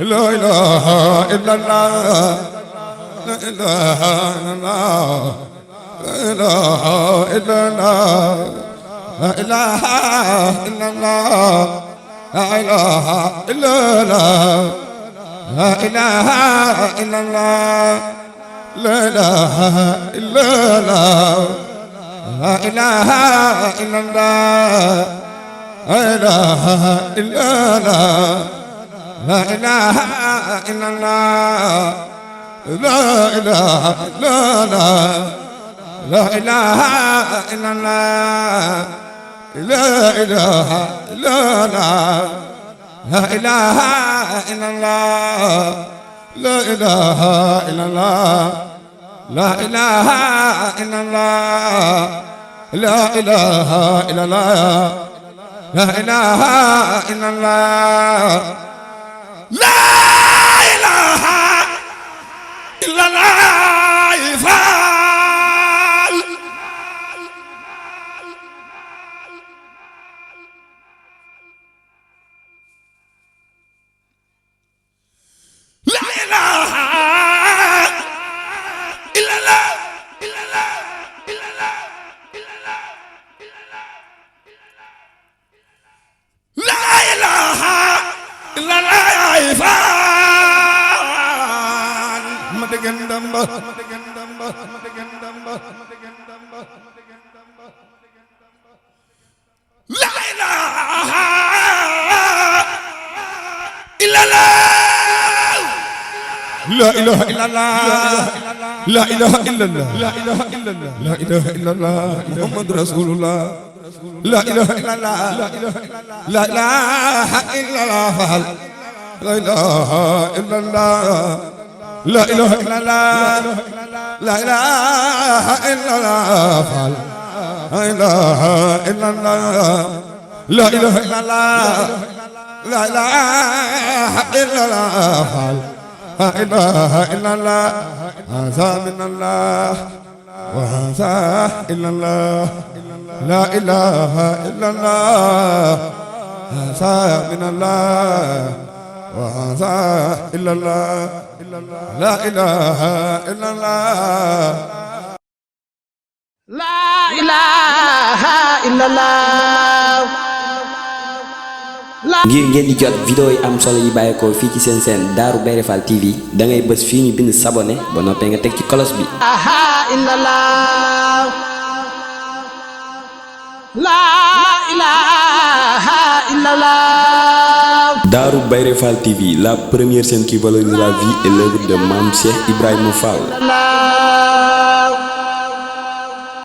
لا إله إلا الله لا إله إلا الله لا إله إلا الله لا إله إلا الله لا إله إلا الله لا إله إلا الله لا إله إلا الله لا إله إلا الله لا إله إلا الله لا إله إلا الله لا إله إلا الله لا إله إلا الله لا إله إلا الله لا إله إلا الله لا إله إلا الله لا إله إلا الله لا إله إلا الله لا إله إلا الله لا إله إلا الله يفعل لا إله إلا الله إلا الله إلا الله إلا الله لا إله إلا الله يفعل ما تجندم ما تجندم ما تجندم ما تجندم لا إله إلا الله لا إله إلا الله لا إله إلا الله لا إله إلا الله لا إله إلا الله محمد رسول الله لا إله إلا الله لا إله إلا الله لا إله إلا الله لا إله إلا الله لا إله إلا الله لا إله إلا الله لا إله إلا الله لا إله إلا الله لا إله إلا الله هذا من الله وهذا إلا الله لا إله إلا الله هذا من الله وهذا إلا الله لا إله إلا الله لا إله إلا الله ngir ngeen di jot vidéo yi am solo yi bàyyeekoo fii ci seen seen Darou Bairé Fall TV da ngay bës fii ñu bind s'abonné ba noppee nga teg ci cloche bi. Darou Bairé Fall TV, la première chaîne qui valorise la vie et l'œuvre de Mame Cheikh Ibrahima Fall.